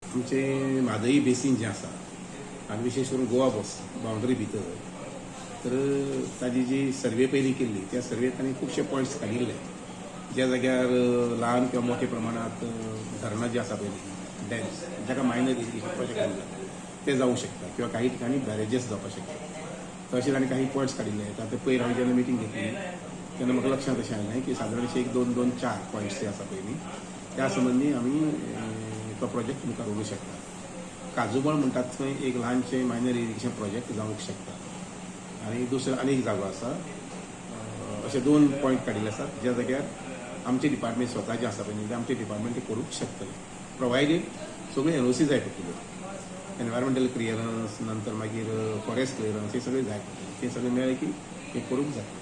आमचे म्हादई बेसीन जें आसा आनी विशेश करून गोवा बस बाउंड्री भितर, तर ताजी जी सर्वे पयलीं केल्ली, त्या सर्वेत तांणी खुबशे पॉयंट्स काडिल्ले, ज्या जाग्यार ल्हान किंवा मोठ्या प्रमाणात धरणां जी आसा पयलीं, डॅम्स, जाका मायनर इरिगेशन प्रोजेक्ट म्हणटात, ते जावंक शकता किंवा काही ठिकाणी बॅरेजेस जावपाक शकता. तशें ताणें काही पॉयंट्स काडिल्ले. आतां पयर हांवें जेन्ना मिटींग घेतली तेन्ना म्हाका लक्षांत अशें आयलें की सादारणशे एक, दोन, दोन, चार पॉयंट्स जे आसा पयलीं, त्या संबंदी आमी तो प्रोजेक्ट मुखार व्हरूंक शकता. काजूमळ म्हणटात थंय एक ल्हानशें मायनर इरिगेशन प्रोजेक्ट जावंक शकता आनी दुसरो आनी एक जागो आसा. अशे दोन पॉयंट काडिल्ले आसात, ज्या जाग्यार आमचे डिपार्टमेंट स्वता जें आसा पळय न्ही, ते आमचे डिपार्टमेंट ते करूंक शकतले, प्रोवायडेड सगळी एनओसी जाय पडटल्यो, एनवायरमेंटल क्लियरन्स, नंतर मागीर फॉरेस्ट क्लियरन्स, हे सगळें जाय पडटलें. तें सगळें मेळ्ळें की हें करूंक जाता.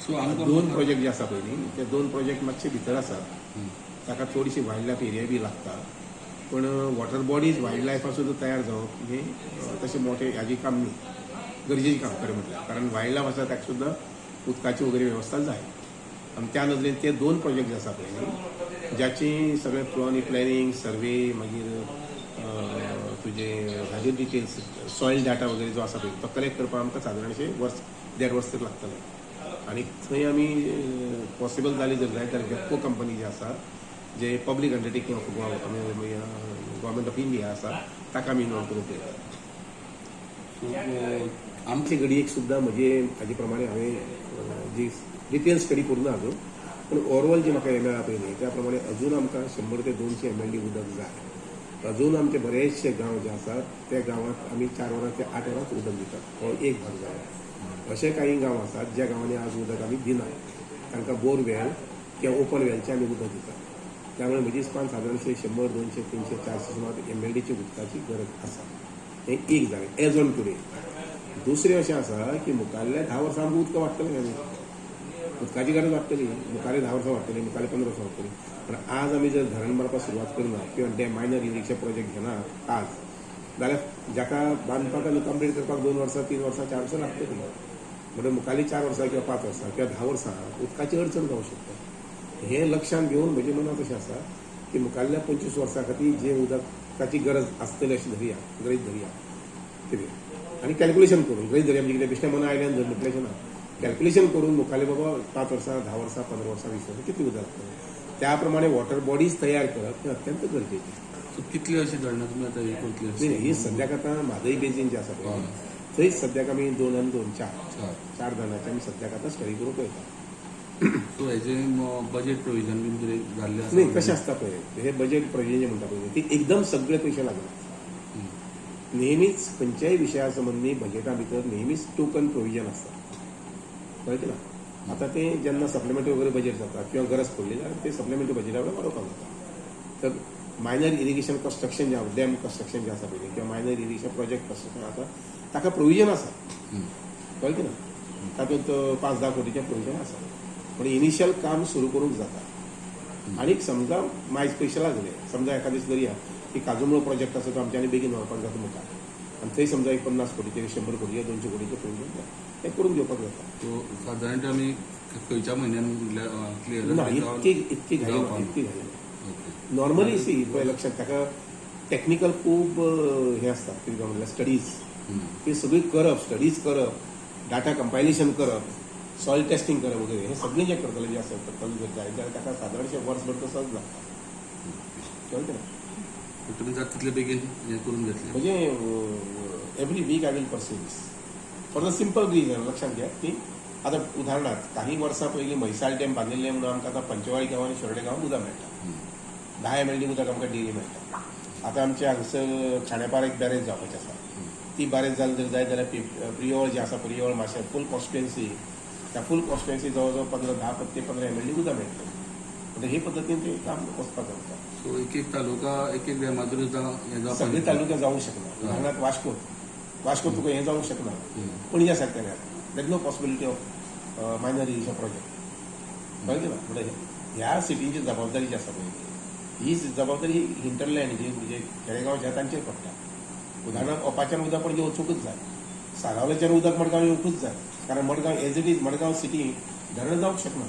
सो आमकां दोन प्रोजेक्ट जे आसा पळय न्ही, ते दोन प्रोजेक्ट मातशे भितर आसात. ताका थोडीशी वायल्ड लायफ एरिया बी लागता, पण वॉटर बॉडीज वायल्ड लायफा सुद्दां तयार जावप हें तशें मोठें हाजें काम न्ही, गरजेचें काम खरें म्हटल्यार, कारण वायल्ड लायफ आसा ताका सुद्दां उदकाची वगैरे वेवस्था जाय. आनी त्या नदरेन ते दोन प्रोजेक्ट जे आसा पळय न्ही, ज्याची सगळें प्लॅनिंग, सर्वे, मागीर तुजें हाजे डिटेल्स, सॉयल डाटा वगैरे जो आसा पळय, तो कलेक्ट करपाक आमकां सादारणशें वर्स देड वर्स तरी लागतलें. आनी थंय आमी पॉसिबल जाली जर जायत जाल्यार वेपको कंपनी जी आसा, जे public undertaking of Goa, Government of India आसा, ताका आमी इनवॉल्व करूंक पळयतात. सो आमचे घडयेक सुद्दां म्हजे हाजे प्रमाणे हांवें जी डिटेल स्टडी करूं ना अजून, पूण ओवरऑल जी म्हाका हें मेळ्ळा पळय न्ही, त्या प्रमाणे अजून आमकां 100 ते 200 एमएलडी उदक जाय. अजून आमचे बरेचशे गांव जे आसात, त्या गांवांत आमी 4 वरां ते 8 वरांच उदक दितात. हो एक भाग जालो. अशे काही गांव आसात ज्या गांवांनी आज उदक आमी दिनात, तांकां बोरवेल किंवा ओपन वेलचें आमी उदक दितात. त्यामुळे म्हजी हिसपान सादारणशे 100, 200, 300, 400 सुमार एमएलडीची उदकाची गरज आसा. हें एक जालें एज ऑन टुडे. दुसरें अशें आसा की मुखारल्या 10 वर्सां आमकां उदक वाडटलें आमी, उदकाची गरज वाडटली. मुखारल्या 10 वर्सां वाडटली, मुखारल्या 15 वर्सां वाडटली. पण आज आमी जर धरण बांदपाक सुरवात करना किंवा डॅम, मायनर इरिगेशन प्रोजेक्ट घेना आज, जाल्यार जाका बांदपाक आनी कंप्लीट करपाक 2 वर्सां, 3 वर्सां, 4 वर्सां लागतली. म्हणटकीर मुखारलीं 4 वर्सां किंवा 5 वर्सां किंवा 10 वर्सां उदकाची अडचण जावंक शकता. हें लक्षांत घेवन म्हज्या मनांत अशें आसा की मुखारल्या 25 वर्सां खातीर जें उदकाची गरज आसतली अशें धरया, गृहीत धरया कितें आनी कॅल्क्युलेशन करून गृहीत धरया. म्हणजे कितें, बेश्टें मना आयल्यान धर म्हटलें ना. कॅल्क्युलेशन करून मुखारले बाबा 5 वर्सां, 10 वर्सां, 15 वर्सां, 20 वर्सां कितली उदक लागतलें, त्या प्रमाणे वॉटर बॉडीज तयार करप हें अत्यंत गरजेचें. सो कितली अशी धरणां तुमी आतां हे करतले? नाही, ही सद्याक आतां म्हादय बेजीन जें आसा पळय, थंय सद्याक आमी दोन आनी दोन, चार. चार. चार धरणाचे आमी सद्याक आतां स्टडी करूंक पळयता. सो हेजे बजेट प्रोविजन बीन कितें जाल्लें आसा? नाही, कशें आसता पळय, हे बजेट प्रोविजन जे म्हणटा पळय, ती एकदम सगळे पयशे लागना. नेहमीच खंयच्याय विशया संबंदी बजेटा भितर नेहमीच टोकन प्रोविजन आसता, कळ्ळें की ना? आतां तें जेन्ना सप्लिमेंटरी वगैरे बजेट जाता किंवा गरज पडली जाल्यार ते सप्लिमेंटरी बजेटा वयल्यान वाडोवपाक जाता. तर मायनर इरिगेशन कन्स्ट्रक्शन जें, डॅम कन्स्ट्रक्शन जें आसा पळय किंवा मायनर इरिगेशन प्रोजेक्ट कन्स्ट्रक्शन आसा, ताका प्रोविजन आसा, कळ्ळें की ना? तातूंत 5-10 कोटीचें प्रोविजन आसा, पूण इनिशियल काम सुरू करूंक जाता. आनीक समजा मायज पयशे लागले, समजा एका दीस धरया की काजूमळो प्रोजेक्ट आसा, तो आमच्यांनी बेगीन व्हरपाक जाता मुखार आनी थंय समजा एक 50 कोटीचे, 100 कोटीचे, 200 कोटीचे प्रोविजन जाय, तें करून घेवपाक जाता. सो सादारण आमी खंयच्या म्हयन्यान म्हटल्यार क्लियर? ना, इतकी इतकी घाई ना, इतकी घाई ना. नॉर्मली सी, पळय लक्षात, ताका टॅक्निकल खूब हें आसता. कितें काय म्हणल्यार स्टडीज, ती सगळी करप, स्टडीज करप, डाटा कंपायलेशन करप, सॉयल टेस्टिंग करप वगैरे, हे सगळें जें करतले जें आसा, करतले जर जाय जाल्यार ताका सादारणशें वर्सभर तसोच लागता, कळ्ळें ना? तुमी जाता तितले बेगीन हें करून घेतलें. म्हणजे every week I will pursue this for the simple reason, लक्षात घ्या की आतां उदाहरणार्थ काही वर्सां पयलीं म्हैसाळ डॅम बांदिल्लें म्हणून आमकां आतां पंचवाळी गांव आनी शिरोडे गांवांत उदक मेळटा. 10 एमएलडी उदक आमकां डेली मेळटा. आतां आमचे हांगसर खांडेपार एक बॅरेज जावपाचें आसा. ती बॅरेज जाली जर जायत जाल्यार प्रियोळ जी आसा, प्रियोळ, माशें फूल कॉन्स्टिट्युएन्सी, त्या फूल कॉन्स्टिट्युएन्सी जवळ जवळ 10 ते 15 एमएलडी उदक मेळटलें. म्हणजे हे पद्दतीन ते काम वचपाक जाता. सो एक एक तालुका, एक एक डॅमाचेर सुद्दां हें जावपाक सगळे तालुके जावंक शकना. उदाहरणार्थ वास्को, वास्को तुका हें जावंक शकना. पणजे सारकें there no possibility of minor irrigation project, कळ्ळें की ना? म्हणजे ह्या सिटींची जबाबदारी जी आसा पळय, ही जबाबदारी हिंटरलँड जी म्हणजे खेडेगांव जे तांचेर पडटा. उदाहरणार्थ ओपाच्यान उदक पणजे वचूंकच जाय, सालावलेच्यान उदक मडगांव येवंकूच जाय, कारण Madgaon as it is, Madgaon city धरण जावंक शकना.